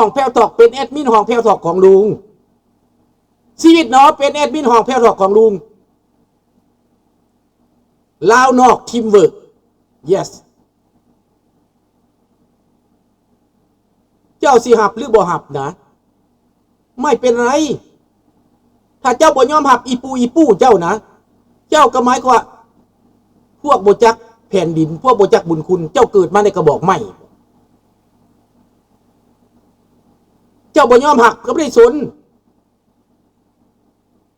ຫ້ອງແພວທອກ ເປັນແອດມິນຫ້ອງແພວທອກຂອງລຸງ. ຊີວິດໜໍເປັນແອດມິນຫ້ອງແພວທອກຂອງລຸງ. ລາວນອກທີມເວີກ yes. ເຈົ້າຊິຮັບຫຼືບໍ່ຮັບນະ ໄມ່ເປັນໄລ. ຖ້າເຈົ້າບໍ່ຍອມຮັບອີປູອີປູເຈົ້ານະ ເຈົ້າກໍໝາຍຄວາມວ່າ ພວກບໍ່ຈັກແຜ່ນດິນ ພວກບໍ່ຈັກບຸນຄຸນ ເຈົ້າເກີດມາໃນກະບອກໄມ້ ເຈົ້າບໍ່ຍອມຮັບກໍບໍ່ໄດ້ສົນ.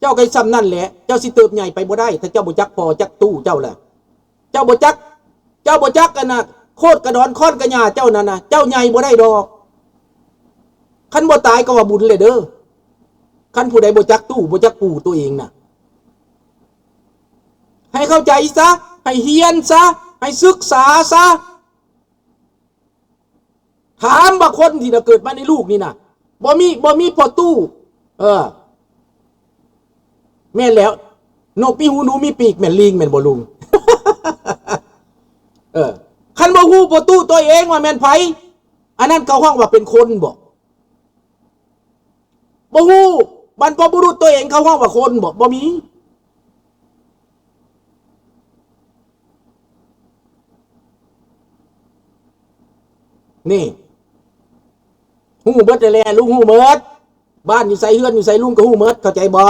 ເຈົ້າກໍສ່ຳນັ້ນແຫຼະ ເຈົ້າຊິເຕີບໃຫຍ່ໄປບໍ່ໄດ້ ຖ້າເຈົ້າບໍ່ຈັກພໍ່ຈັກຕູ້ເຈົ້າລະ. ເຈົ້າບໍ່ຈັກ ເຈົ້າບໍ່ຈັກອັນນ່າ ໂຄດກະດອນຄ້ອນກະຫຍ້າເຈົ້ານັ້ນນະ ເຈົ້າໃຫຍ່ບໍ່ໄດ້ດອກ. ຄັນບໍ່ຕາຍກໍວ່າບຸນແຫຼະເດີ ຄັນຜູ້ໃດບໍ່ຈັກຕູ້ບໍ່ຈັກປູຕົວເອງນະ. ໃຫ້ເຂົ້າໃຈຊະ ໃຫ້ຮຽນຊະ ໃຫ້ສຶກສາຊະ. ຖາມວ່າຄົນທີ່ລະເກີດມາໃນໂລກນີ້ນະ ບໍ່ມີ ບໍ່ມີພໍ່ຕູ້ ເອີ ແມ່ນແລ້ວ ນົກມີຫູ ໜູມີປີກ ແມ່ນລີງແມ່ນບໍ່ລຸງ? ເອີ ຄັນບໍ່ຮູ້ພໍ່ຕູ້ຕົວເອງວ່າແມ່ນໃຜ ອັນນັ້ນເຂົາຮ້ອງວ່າເປັນຄົນບໍ? ບໍ່ຮູ້ ບັນພະບຸລຸດຕົວເອງເຂົາຮ້ອງວ່າຄົນບໍ? ບໍ່ມີ. ນີ້ ຮູ້ເບິດແຫຼະ ລຸງຮູ້ເບິດ. ບ້ານຢູ່ໃສ ເຮືອນຢູ່ໃສ ລຸງກໍຮູ້ເບິດ ເຂົ້າໃຈບໍ່?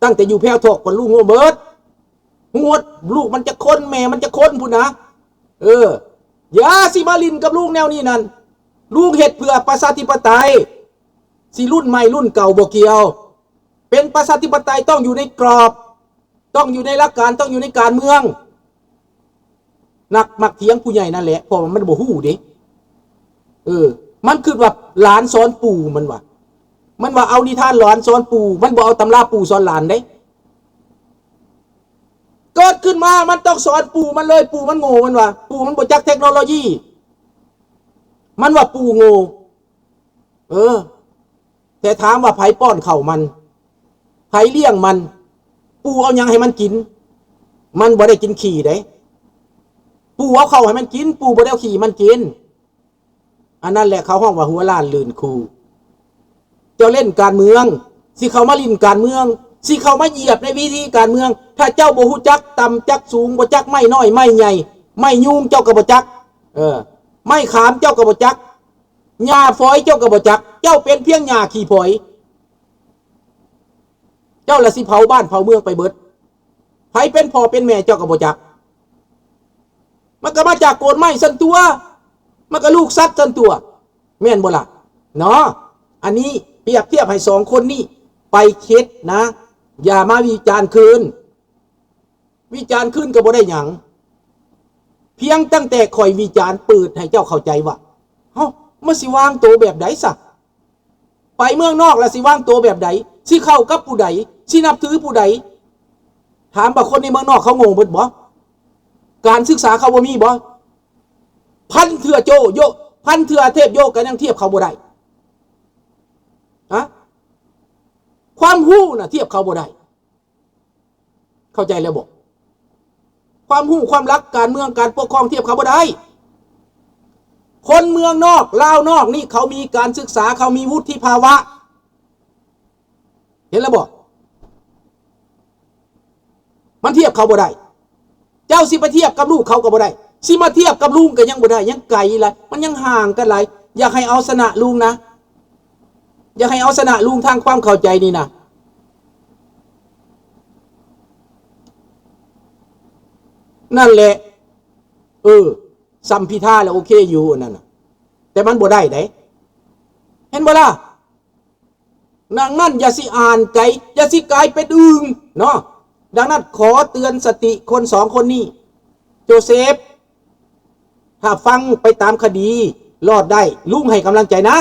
ຕັ້ງແຕ່ຢູ່ແພວທອກ ກໍລຸງຮູ້ເບິດ. ຮູ້ໝົດ ລູກມັນຈັກຄົນ ແມ່ມັນຈັກຄົນພຸ້ນນະ. ເອີ ຢ່າຊິມາຫຼິ້ນກັບລຸງແນວນີ້ນັ້ນ. ລຸງເຮັດເພື່ອປະຊາທິປະໄຕ. ຊິລຸ້ນໃໝ່ລຸ້ນເກົ່າບໍ່ກ່ຽວ. ເປັນປະຊາທິປະໄຕຕ້ອງຢູ່ໃນກອບ ຕ້ອງຢູ່ໃນຫຼັກການ ຕ້ອງຢູ່ໃນການເມືອງ. ນັກມັກຖຽງຜູ້ໃຫຍ່ນັ້ນແຫຼະ ເພາະວ່າມັນບໍ່ຮູ້ເດ້. ເອີ ມັນຄິດວ່າຫຼານສອນປູ່ ມັນວ່າ ມັນວ່າເອົານິທານຫຼານສອນປູ່ ມັນບໍ່ເອົາຕຳລາປູ່ສອນຫຼານເດ້. ເກີດຂຶ້ນມາມັນຕ້ອງສອນປູ່ມັນເລີຍ ປູ່ມັນໂງ່ ມັນວ່າ ປູ່ມັນບໍ່ຈັກເທັກໂນໂລຢີ ມັນວ່າປູ່ໂງ່. ເອີ ແຕ່ຖາມວ່າໃຜປ້ອນເຂົ້າມັນ? ໃຜລ້ຽງມັນ? ປູເອົາຫຍັງໃຫ້ມັນກິນ? ມັນບໍ່ໄດ້ກິນຂີ້ເດ້. ປູເອົາເຂົ້າໃຫ້ມັນກິນ, ປູບໍ່ໄດ້ເອົາຂີ້ມັນກິນ. ອັນນັ້ນແຫຼະເຂົາຮ້ອງວ່າຫົວລ້ານລື່ນຄູ. ເຈົ້າຫຼິ້ນການເມືອງ, ຊິເຂົ້າມາຫຼິ້ນການເມືອງ, ຊິເຂົ້າມາຢຽບໃນເວທີການເມືອງ, ຖ້າເຈົ້າບໍ່ຮູ້ຈັກຕ່ຳຈັກສູງ, ບໍ່ຈັກໄມ້ນ້ອຍໄມ້ໃຫຍ່, ໄມ້ຍູງເຈົ້າກໍບໍ່ຈັກ, ເອີ, ໄມ້ຂາມເຈົ້າກໍບໍ່ຈັກ, ຫຍ້າຝອຍເຈົ້າກໍບໍ່ຈັກ, ເຈົ້າເປັນພຽງຫຍ້າຂີ້ຝອຍ. ເຈົ້າລະຊິເຜົາບ້ານເຜົາເມືອງໄປເບິດ. ໃຜເປັນພໍ່ເປັນແມ່ເຈົ້າກໍບໍ່ຈັກ. ມັນກໍມາຈາກໂກນໄມ້ຊັ້ນຕົວະ, ມັນກໍລູກສັດຊັ້ນຕົວະ, ແມ່ນບໍ່ລະ? ເນາະ. ອັນນີ້ປຽບທຽບໃຫ້ສອງຄົນນີ້ໄປຄິດນະ, ຢ່າມາວິຈານຄືນ. ວິຈານຄືນກໍບໍ່ໄດ້ຫຍັງ, ພຽງຕັ້ງແຕ່ຂ້ອຍວິຈານເປີດໃຫ້ເຈົ້າເຂົ້າໃຈວ່າ ເຮົາ ມັນຊິວາງໂຕແບບໃດຊະ? ໄປເມືອງນອກລະຊິວາງໂຕແບບໃດ? ຊິເຂົ້າກັບຜູ້ໃດ? ຊິນັບຖືຜູ້ໃດ? ຖາມວ່າຄົນໃນເມືອງນອກເຂົາໂງ່ເບິດບໍ່? ການສຶກສາເຂົາບໍ່ມີບໍ່? ພັນເທື່ອໂຈໂຢ ພັນເທື່ອເທບໂຢກໍຍັງທຽບເຂົາບໍ່ໄດ້. ຮະ? ຄວາມຮູ້ນະທຽບເຂົາບໍ່ໄດ້. ເຂົ້າໃຈແລ້ວບໍ່? ຄວາມຮູ້ຄວາມຫຼັກການເມືອງການປົກຄອງທຽບເຂົາບໍ່ໄດ້. ຄົນເມືອງນອກ ລາວນອກນີ້ ເຂົາມີການສຶກສາ, ເຂົາມີວຸດທິພາວະ. ເຫັນແລ້ວບໍ່? ມັນທຽບເຂົາບໍ່ໄດ້. ເຈົ້າຊິໄປທຽບກັບລູກເຂົາກໍບໍ່ໄດ້, ຊິມາທຽບກັບລຸງກໍຍັງບໍ່ໄດ້, ຍັງໄກຫຼາຍ, ມັນຍັງຫ່າງກັນຫຼາຍ. ຢາກໃຫ້ເອົາຊະນະລຸງນະ, ຢາກໃຫ້ເອົາຊະນະລຸງທາງຄວາມເຂົ້າໃຈນີ້ນະ. ນັ້ນແຫຼະ. ເອີ, ສ່ຳພິທາແລ້ວໂອເຄຢູ່ອັນນັ້ນນະ, ແຕ່ມັນບໍ່ໄດ້ເດ້. ເຫັນບໍ່ລະ? ດັ່ງນັ້ນຢ່າຊິອ່ານໄກ, ຢ່າຊິກາຍເປັນອຶ່ງເນາະ. ດັ່ງນັ້ນຂໍເຕືອນສະຕິຄົນສອງຄົນນີ້. ໂຈເຊບ, ຖ້າຟັງໄປຕາມຄະດີລອດໄດ້, ລຸງໃຫ້ກຳລັງໃຈນະ.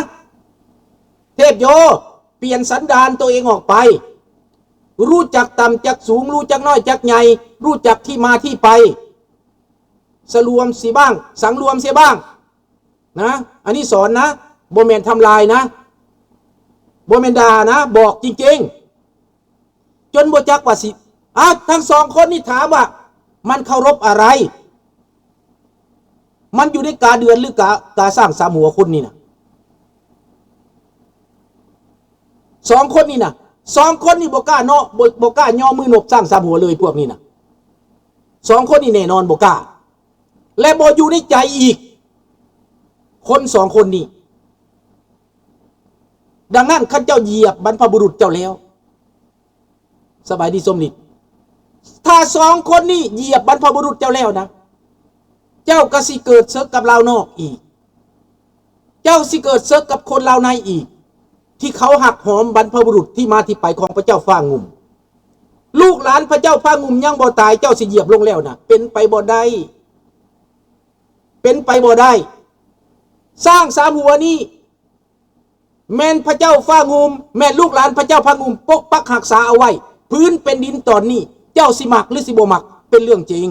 ເທບໂຍ, ປ່ຽນສັນດານໂຕເອງອອກໄປ. ຮູ້ຈັກຕ່ຳຈັກສູງ, ຮູ້ຈັກນ້ອຍຈັກໃຫຍ່, ຮູ້ຈັກທີ່ມາທີ່ໄປ. ສະຫຼວມເສຍບ້າງ, ສັງລວມເສຍບ້າງ. ນະ, ອັນນີ້ສອນນະ, ບໍ່ແມ່ນທຳລາຍນະ, ບໍ່ແມ່ນດ່ານະ, ບອກຈິງໆ. ຈົນບໍ່ຈັກວ່າຊິ, ອ້າວ, ທັງສອງຄົນນີ້ຖາມວ່າ ມັນເຄົາລົບອະໄລ? ມັນຢູ່ໃນກາເດືອນ ຫຼື ກາ, ກາຊ້າງສາມຫົວຄົນນີ້ນະ. ສອງຄົນນີ້ນະ ສອງຄົນນີ້ບໍ່ກ້າເນາະ ບໍ່ ບໍ່ກ້າຍໍມືນົບຊ້າງສາມຫົວເລີຍ ພວກນີ້ນະ ສອງຄົນນີ້ແນ່ນອນບໍ່ກ້າ ແລະບໍ່ຢູ່ໃນໃຈອີກ ຄົນສອງຄົນນີ້. ດັ່ງນັ້ນ ຄັນເຈົ້າຢຽບບັນພະບຸລຸດເຈົ້າແລ້ວ ສະບາຍດີສົມລິດ ຖ້າສອງຄົນນີ້ຢຽບບັນພະບຸລຸດເຈົ້າແລ້ວນະ ເຈົ້າກໍຊິເກີດເສິກກັບລາວນອກອີກ ເຈົ້າຊິເກີດເສິກກັບຄົນລາວໃນອີກ ທີ່ເຂົາຮັກຫອມບັນພະບຸລຸດທີ່ມາທີ່ໄປຂອງພະເຈົ້າຟ້າງຸ່ມ. ລູກຫຼານພະເຈົ້າຟ້າງຸ່ມຍັງບໍ່ຕາຍ ເຈົ້າຊິຢຽບລົງແລ້ວນະ ເປັນໄປບໍ່ໄດ້ ເປັນໄປບໍ່ໄດ້. ຊ້າງສາມຫົວນີ້ ແມ່ນພະເຈົ້າຟ້າງຸ່ມ ແມ່ນລູກຫຼານພະເຈົ້າຟ້າງຸ່ມປົກປັກຮັກສາເອົາໄວ້. ພື້ນແຜ່ນດິນຕອນນີ້ ເຈົ້າຊິມັກ ຫຼື ຊິບໍ່ມັກ ເປັນເລື່ອງຈິງ.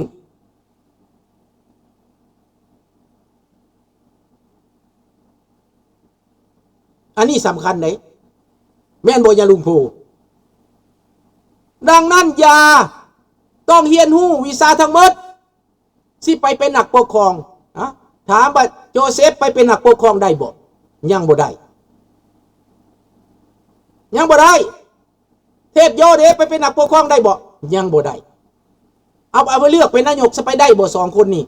ອັນນີ້ສຳຄັນເດ້ ແມ່ນບໍ່ ຍາລຸງພູ? ດັ່ງນັ້ນ ຢ່າ ຕ້ອງຮຽນຮູ້ວິຊາທັງໝົດ ຊິໄປເປັນນັກປົກຄອງ. ອະ ຖາມວ່າໂຈເຊັບໄປເປັນນັກປົກຄອງໄດ້ບໍ່? ຍັງບໍ່ໄດ້ ຍັງບໍ່ໄດ້. ເທບໂຢເດ ໄປເປັນນັກປົກຄອງໄດ້ບໍ່? ຍັງບໍ່ໄດ້. ເອົາ ເອົາໄປເລືອກເປັນນາຍົກ ສະໄປໄດ້ບໍ່ ສອງຄົນນີ້?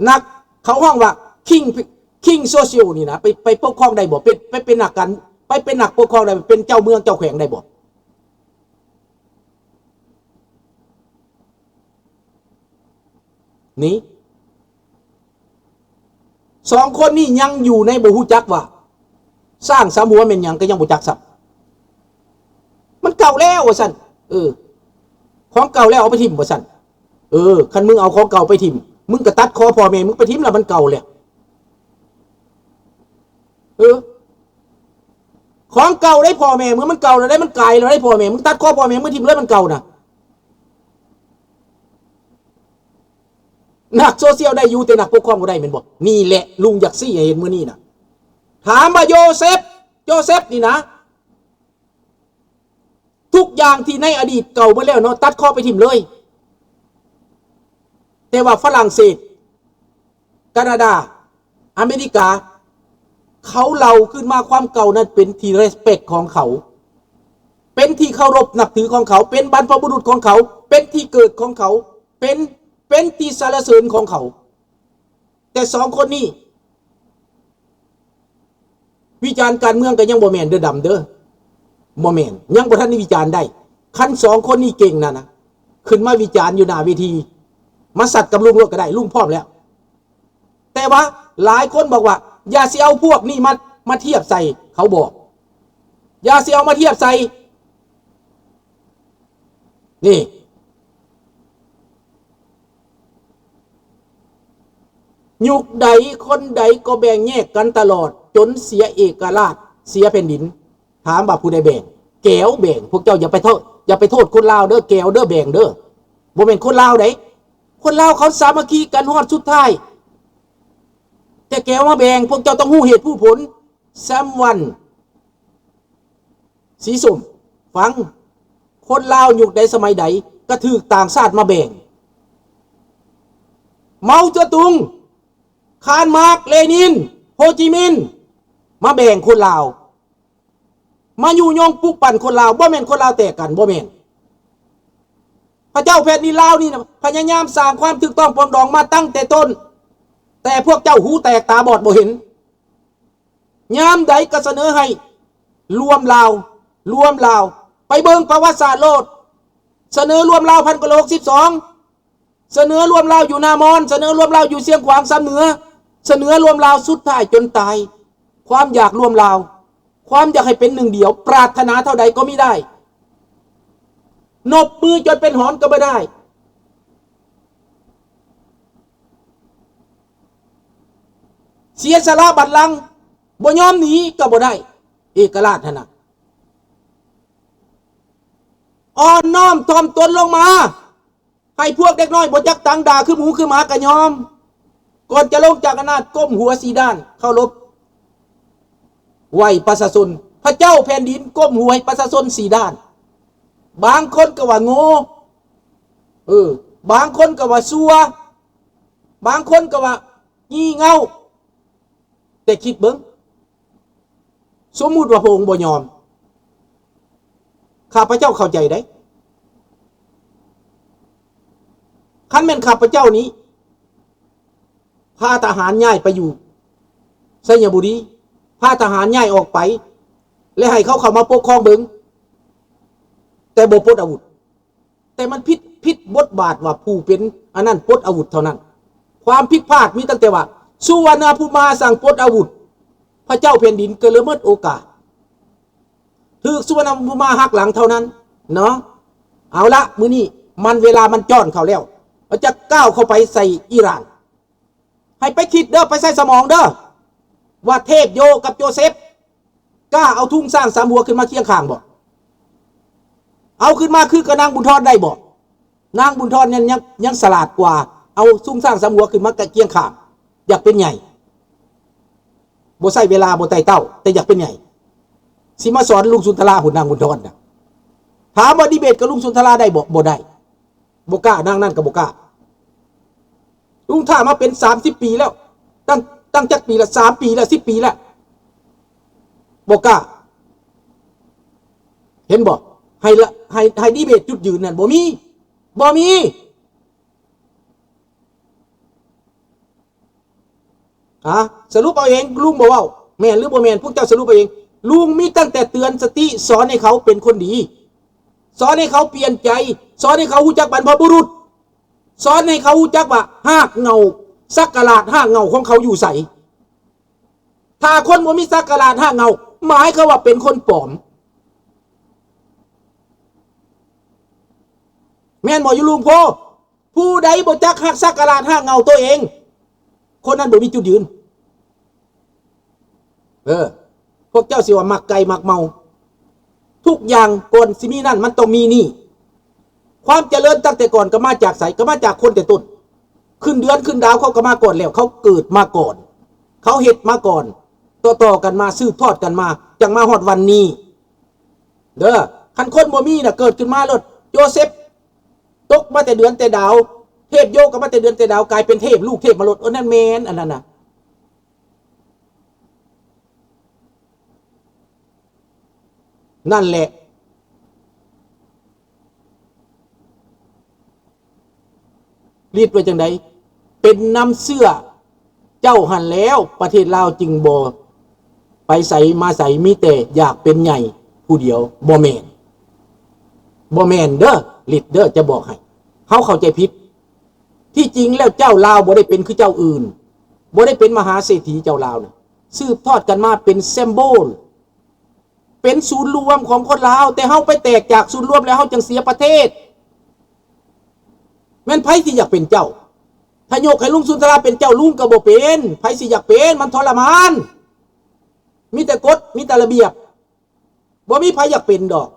ນັກ ເຂົາຮ້ອງວ່າ ຄິງ ຄິງໂຊຊຽວນີ້ນະ ໄປ ໄປປົກຄອງໄດ້ບໍ່? ເປັນ ໄປເປັນນັກການ ໄປເປັນນັກປົກຄອງໄດ້ ເປັນເຈົ້າເມືອງເຈົ້າແຂວງໄດ້ບໍ່? ນີ້ ສອງຄົນນີ້ຍັງຢູ່ໃນບໍ່ຮູ້ຈັກວ່າຊ້າງສາມຫົວແມ່ນຫຍັງ ກໍຍັງບໍ່ຈັກຊ້ຳ. ມັນເກົ່າແລ້ວວ່າຊັ້ນ ເອີ ຂອງເກົ່າແລ້ວເອົາໄປຖິ້ມວ່າຊັ້ນ. ເອີ ຄັນມຶງເອົາຂອງເກົ່າໄປຖິ້ມ ມຶງກໍຕັດຄໍພໍ່ແມ່ມຶງໄປຖິ້ມລະ ມັນເກົ່າແລ້ວ. ເອີ ຂອງເກົ່າໄດ໋ ພໍ່ແມ່ມຶງມັນເກົ່າແລ້ວໄດ໋ ມັນກາຍແລ້ວໄດ໋ ພໍ່ແມ່ມຶງ ຕັດຄໍພໍ່ແມ່ມຶງຖິ້ມເລີຍ ມັນເກົ່ານະ. ນັກໂຊຊຽວໄດ້ຢູ່ ແຕ່ນັກປົກຄອງບໍ່ໄດ້ແມ່ນບໍ່? ນີ້ແຫຼະລຸງຢາກຊີ້ໃຫ້ເຫັນມື້ນີ້ນະ. ຖາມວ່າໂຢເຊັບ ໂຈເຊັບນີ້ນະ ທຸກຢ່າງທີ່ໃນອະດີດເກົ່າໝົດແລ້ວເນາະ ຕັດຄໍໄປຖິ້ມເລີຍ. ແຕ່ວ່າຝຣັ່ງເສດ ການາດາ ອາເມລິກາ ເຂົາເລົ່າຂຶ້ນມາ ຄວາມເກົ່ານັ້ນເປັນທີ່ respect ຂອງເຂົາ ເປັນທີ່ເຄົາລົບນັບຖືຂອງເຂົາ ເປັນບັນພະບຸລຸດຂອງເຂົາ ເປັນທີ່ເກີດຂອງເຂົາ ເປັນ ເປັນທີ່ສັນລະເສີນຂອງເຂົາ. ແຕ່ສອງຄົນນີ້ ວິຈານການເມືອງກໍຍັງບໍ່ແມ່ນເດີດຳເດີ ບໍ່ແມ່ນ ຍັງບໍ່ທັນໄດ້ວິຈານໄດ້. ຄັນສອງຄົນນີ້ເກັ່ງນັ້ນນະ ຂຶ້ນມາວິຈານຢູ່ໜ້າເວທີ ມາສັດກັບລຸງໂລດກໍໄດ້ ລຸງພ້ອມແລ້ວ. ແຕ່ວ່າຫຼາຍຄົນບອກວ່າ ຢ່າຊິເອົາພວກນີ້ມາ ມາທຽບໃສ່ ເຂົາບອກ ຢ່າຊິເອົາມາທຽບໃສ່. ນີ້ ຍຸກໃດຄົນໃດກໍແບ່ງແຍກກັນຕະຫຼອດ ຈົນເສຍເອກະລາດ ເສຍແຜ່ນດິນ. ຖາມວ່າຜູ້ໃດແບ່ງ? ແກວແບ່ງ. ພວກເຈົ້າຢ່າໄປໂທດ ຢ່າໄປໂທດຄົນລາວເດີ ແກວເດີ ແບ່ງເດີ ບໍ່ແມ່ນຄົນລາວໃດ໋. ຄົນລາວເຂົາສາມັກຄີກັນຮອດສຸດທ້າຍ ແຕ່ແກວມາແບ່ງ. ພວກເຈົ້າຕ້ອງຮູ້ເຫດຮູ້ຜົນ. ແຊມວັນ ສີສົ້ມ ຟັງ ຄົນລາວຍຸກໃດສະໄໝໃດກໍຖືກຕ່າງຊາດມາແບ່ງ. ເມົາເຈາະຕຸງ ຄານມາກ ເລນິນ ໂຮຈິມິນ ມາແບ່ງຄົນລາວ ມາຍຸຍົງປຸກປັ່ນຄົນລາວ. ບໍ່ແມ່ນຄົນລາວແຕກກັນ ບໍ່ແມ່ນ. ພະເຈົ້າແຜ່ນດິນລາວນີ້ນະ ພະຍາຍາມສ້າງຄວາມຖືກຕ້ອງປອງດອງມາຕັ້ງແຕ່ຕົ້ນ ແຕ່ພວກເຈົ້າຫູແຕກຕາບອດບໍ່ເຫັນ. ຍາມໃດກໍສະເໜີໃຫ້ລວມລາວ ລວມລາວ ໄປເບິ່ງປະຫວັດສາດໂລດ. ສະເໜີລວມລາວພັນເກົ້າຮ້ອຍຫົກສິບສອງ ສະເໜີລວມລາວຢູ່ນາມອນ ສະເໜີລວມລາວຢູ່ຊຽງຂວາງ ຊຳເໜືອ ສະເໜີລວມລາວ ສຸດທ້າຍຈົນຕາຍ. ຄວາມຢາກລວມລາວ ຄວາມຢາກໃຫ້ເປັນໜຶ່ງດຽວ ປາດຖະໜາເທົ່າໃດກໍມີໄດ້ ນົບມືຈົນເປັນຫອນກໍບໍ່ໄດ້. ເສຍສະຫຼະບັດລັງ ບໍ່ຍອມໜີກໍບໍ່ໄດ້ ເອກະລາດຫັ້ນນະ. ອ່ອນນ້ອມຖ່ອມຕົນລົງມາ ໃຫ້ພວກເດັກນ້ອຍບໍ່ຈັກຕັງດາຄືໝູຄືໝາກໍຍອມ. ກ່ອນຈະລົງຈາກອຳນາດ ກົ້ມຫົວສີ່ດ້ານ ເຄົາລົບໄຫວ້ປະຊາຊົນ. ພະເຈົ້າແຜ່ນດິນກົ້ມຫົວໃຫ້ປະຊາຊົນສີ່ດ້ານ. ບາງຄົນກໍວ່າໂງ່ ເອີ ບາງຄົນກໍວ່າຊົ່ວ ບາງຄົນກໍວ່າ ຂີ້ເຫງົ້າ. ແຕ່ຄິດເບິ່ງ ສົມມຸດວ່າພະອົງບໍ່ຍອມ ຂ້າພະເຈົ້າເຂົ້າໃຈໄດ໋. ຄັນແມ່ນຂ້າພະເຈົ້ານີ້ ພາທະຫານຍ້າຍໄປຢູ່ໄຊຍະບູລີ, ພາທະຫານຍ້າຍອອກໄປ ແລະ ໃຫ້ເຂົາເຂົ້າມາປົກຄອງເບິ່ງ ແຕ່ບໍ່ປົດອາວຸດ. ແຕ່ມັນຜິດ, ຜິດບົດບາດວ່າຜູ້ເປັນອັນນັ້ນປົດອາວຸດເທົ່ານັ້ນ. ຄວາມຜິດພາດມີຕັ້ງແຕ່ວ່າ ສຸວັນນະພູມາສັ່ງປົດອາວຸດ, ພະເຈົ້າແຜ່ນດິນກໍເລີຍໝົດໂອກາດ. ຖືກສຸວັນນະພູມາຫັກຫຼັງເທົ່ານັ້ນເນາະ. ເອົາລະ ມື້ນີ້ມັນເວລາມັນຈ້ອນເຂົ້າແລ້ວ, ເຮົາຈະກ້າວເຂົ້າໄປໃສ່ອີຣານ. ໃຫ້ໄປຄິດເດີ, ໄປໃສ່ສະໝອງເດີ ວ່າເທບໂຢກັບໂຈເຊັບ ກ້າເອົາທຸງຊ້າງສາມຫົວຂຶ້ນມາຄຽງຂ້າງບໍ່? ເອົາຂຶ້ນມາຄືກັບນາງບຸນທອນໄດ້ບໍ່? ນາງບຸນທອນຍັງ, ຍັງ, ຍັງສະຫຼາດກວ່າ ເອົາທຸງຊ້າງສາມຫົວຂຶ້ນມາຄຽງຂ້າງ. ຢາກເປັນໃຫຍ່ ບໍ່ໃຊ້ເວລາ ບໍ່ໄຕ່ເຕົ້າ ແຕ່ຢາກເປັນໃຫຍ່. ຊິມາສອນລຸງສຸນທະລາພຸ້ນ ນາງບຸນທອນນະ. ຖາມວ່າດີເບດກັບລຸງສຸນທະລາໄດ້ບໍ່? ບໍ່ໄດ້. ບໍ່ກ້າ, ນາງນັ້ນກໍບໍ່ກ້າ. ລຸງທ້າມາເປັນສາມສິບປີແລ້ວ. ຕັ້ງ, ຕັ້ງຈັກປີລະ? ສາມປີແລ້ວ, ສິບປີແລ້ວ. ບໍ່ກ້າ. ເຫັນບໍ່? ໃຫ້ລະ, ໃຫ້, ໃຫ້ດີເບດຈຸດຢືນນັ້ນ ບໍ່ມີ, ບໍ່ມີ. ອາ ສະຫຼຸບເອົາເອງ, ລຸງບໍ່ເວົ້າ ແມ່ນຫຼືບໍ່ແມ່ນ ພວກເຈົ້າສະຫຼຸບເອົາເອງ. ລຸງມີຕັ້ງແຕ່ເຕືອນສະຕິ, ສອນໃຫ້ເຂົາເປັນຄົນດີ, ສອນໃຫ້ເຂົາປ່ຽນໃຈ, ສອນໃຫ້ເຂົາຮູ້ຈັກບັນພະບຸລຸດ, ສອນໃຫ້ເຂົາຮູ້ຈັກວ່າຮາກເຫງົ້າ, ສັກກະຫຼາດຮາກເຫງົ້າຂອງເຂົາຢູ່ໃສ. ຖ້າຄົນບໍ່ມີສັກກະຫຼາດຮາກເຫງົ້າ ໝາຍຄວາມວ່າເປັນຄົນປອມ. ແມ່ນບໍ່ຢູ່ລຸງໂພ? ຜູ້ໃດບໍ່ຈັກຮັກສັກກະຫຼາດຮາກເຫງົ້າຕົວເອງ ຄົນນັ້ນບໍ່ມີຈຸດຢືນ. ເອີ ພວກເຈົ້າຊິວ່າມັກໄກ່ມັກເມົາ. ທຸກຢ່າງກ່ອນຊິມີນັ້ນ ມັນຕ້ອງມີນີ້. ຄວາມຈະເລີນຕັ້ງແຕ່ກ່ອນກໍມາຈາກໃສ? ກໍມາຈາກຄົນແຕ່ຕົ້ນ. ຂຶ້ນເດືອນຂຶ້ນດາວເຂົາກໍມາກ່ອນແລ້ວ. ເຂົາເກີດມາກ່ອນ. ເຂົາເຮັດມາກ່ອນ. ຕໍ່ໆກັນມາ ສືບທອດກັນມາ ຈັ່ງມາຮອດວັນນີ້. ເດີ ຄັນຄົນບໍ່ມີນະ ເກີດຂຶ້ນມາໂລດ. ໂຈເຊັບຕົກມາແຕ່ເດືອນແຕ່ດາວ, ເທບໂຢກໍມາແຕ່ເດືອນແຕ່ດາວ, ກາຍເປັນເທບ, ລູກເທບມາໂລດ. ໂອ້ ນັ້ນແມ່ນ, ອັນນັ້ນນະ. ນັ້ນແຫຼະ. ລິດວ່າຈັ່ງໃດ? ເປັນນຳເຊື້ອເຈົ້າຫັ້ນແລ້ວ ປະເທດລາວຈຶ່ງບໍ່ໄປໃສມາໃສ, ມີແຕ່ຢາກເປັນໃຫຍ່ຜູ້ດຽວ. ບໍ່ແມ່ນ, ບໍ່ແມ່ນເດີ ລິດເດີ, ຈະບອກໃຫ້ເຮົາເຂົ້າໃຈຜິດ. ທີ່ຈິງແລ້ວເຈົ້າລາວບໍ່ໄດ້ເປັນຄືເຈົ້າອື່ນ, ບໍ່ໄດ້ເປັນມະຫາເສດຖີເຈົ້າລາວນະ, ສືບທອດກັນມາເປັນແຊມໂບນ ເປັນສູນລວມຂອງຄົນລາວ, ແຕ່ເຮົາໄປແຕກຈາກສູນລວມແລ້ວ ເຮົາຈັ່ງເສຍປະເທດ. ແມ່ນໃຜຊິຢາກເປັນເຈົ້າ? ຖ້າຍົກໃຫ້ລຸງສຸນທະລາເປັນເຈົ້າ, ລຸງກໍບໍ່ເປັນ. ໃຜຊິຢາກເປັນ? ມັນທໍລະມານ. ມີແຕ່ກົດ, ມີແຕ່ລະບຽບ. ບໍ່ມີໃຜຢາກເປັນດອກ.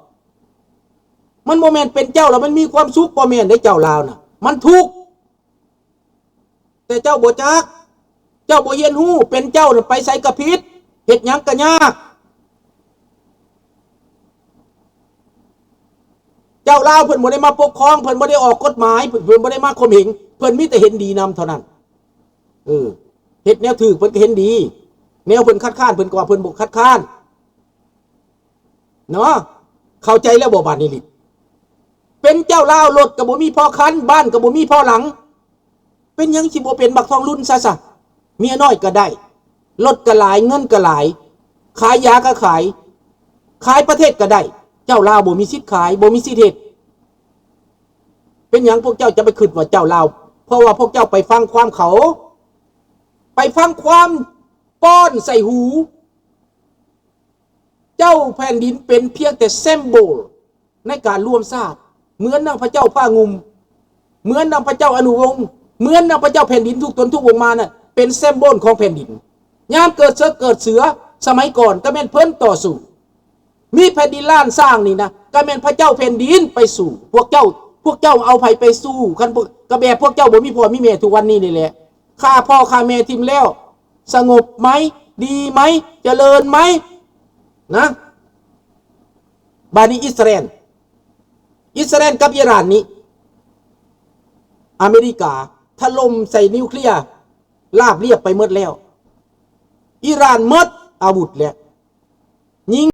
ມັນບໍ່ແມ່ນເປັນເຈົ້າແລ້ວມັນມີຄວາມສຸກ, ບໍ່ແມ່ນເດ້. ເຈົ້າລາວນະ ມັນທຸກ. ແຕ່ເຈົ້າບໍ່ຈັກ, ເຈົ້າບໍ່ຮຽນຮູ້, ເປັນເຈົ້ານະໄປໃສກະຜິດ, ເຮັດຫຍັງກະຍາກ. ເຈົ້າລາວເພິ່ນບໍ່ໄດ້ມາປົກຄອງ, ເພິ່ນບໍ່ໄດ້ອອກກົດໝາຍ, ເພິ່ນ ເພິ່ນບໍ່ໄດ້ມາຂົ່ມເຫງ, ເພິ່ນມີແຕ່ເຫັນດີນຳເທົ່ານັ້ນ. ເອີ ເຮັດແນວຖືກເພິ່ນກະເຫັນດີ, ແນວເພິ່ນຄັດຄ້ານເພິ່ນກະວ່າເພິ່ນບໍ່ຄັດຄ້ານ. ເນາະ ເຂົ້າໃຈແລ້ວບໍ່ບາດນີ້ລິດ? ເປັນເຈົ້າລາວ ລົດກໍບໍ່ມີພໍຄັນ, ບ້ານກໍບໍ່ມີພໍຫຼັງ, ເປັນຫຍັງຊິບໍ່ເປັນບັກທອງລຸນຊະຊະ? ເມຍນ້ອຍກໍໄດ້, ລົດກໍຫຼາຍ, ເງິນກໍຫຼາຍ, ຂາຍຢາກໍຂາຍ, ຂາຍປະເທດກໍໄດ້. ເຈົ້າລາວບໍ່ມີສິດຂາຍ, ບໍ່ມີສິດເຮັດ. ເປັນຫຍັງພວກເຈົ້າຈະໄປຄິດວ່າເຈົ້າລາວ? ເພາະວ່າພວກເຈົ້າໄປຟັງຄວາມເຂົາ, ໄປຟັງຄວາມປ້ອນໃສ່ຫູ. ເຈົ້າແຜ່ນດິນເປັນພຽງແຕ່ symbol ໃນການລວມຊາດ, ເໝືອນດັ່ງພະເຈົ້າພາງຸ່ມ, ເໝືອນດັ່ງພະເຈົ້າອະນຸວົງ, ເໝືອນດັ່ງພະເຈົ້າແຜ່ນດິນທຸກຕົນທຸກອົງມານັ້ນ ເປັນ symbol ຂອງແຜ່ນດິນ. ຍາມເກີດເສິກເກີດເສືອສະໄໝກ່ອນ ກໍແມ່ນເພິ່ນຕໍ່ສູ້. ມີແຜ່ນດິນລ້ານຊ້າງນີ້ນະ ກໍແມ່ນພະເຈົ້າແຜ່ນດິນໄປສູ້. ພວກເຈົ້າ, ພວກເຈົ້າເອົາໃຜໄປສູ້? ຄັນພວກ, ກໍແບບພວກເຈົ້າບໍ່ມີພໍ່ມີແມ່ທຸກວັນນີ້ນີ້ແຫຼະ. ຂ້າພໍ່ຂ້າແມ່ຖິ້ມແລ້ວ ສະຫງົບໄໝ? ດີໄໝ? ຈະເລີນໄໝ? ນະ ບາດນີ້ອິດສະຣາແອນ, ອິດສະຣາແອນກັບອີຣານນີ້ ອາເມລິກາຖະຫຼົ່ມໃສ່ນິວເຄລຍລາບລຽບໄປໝົດແລ້ວ. ອີຣານໝົດອາວຸດແລ້ວ. ຍິງ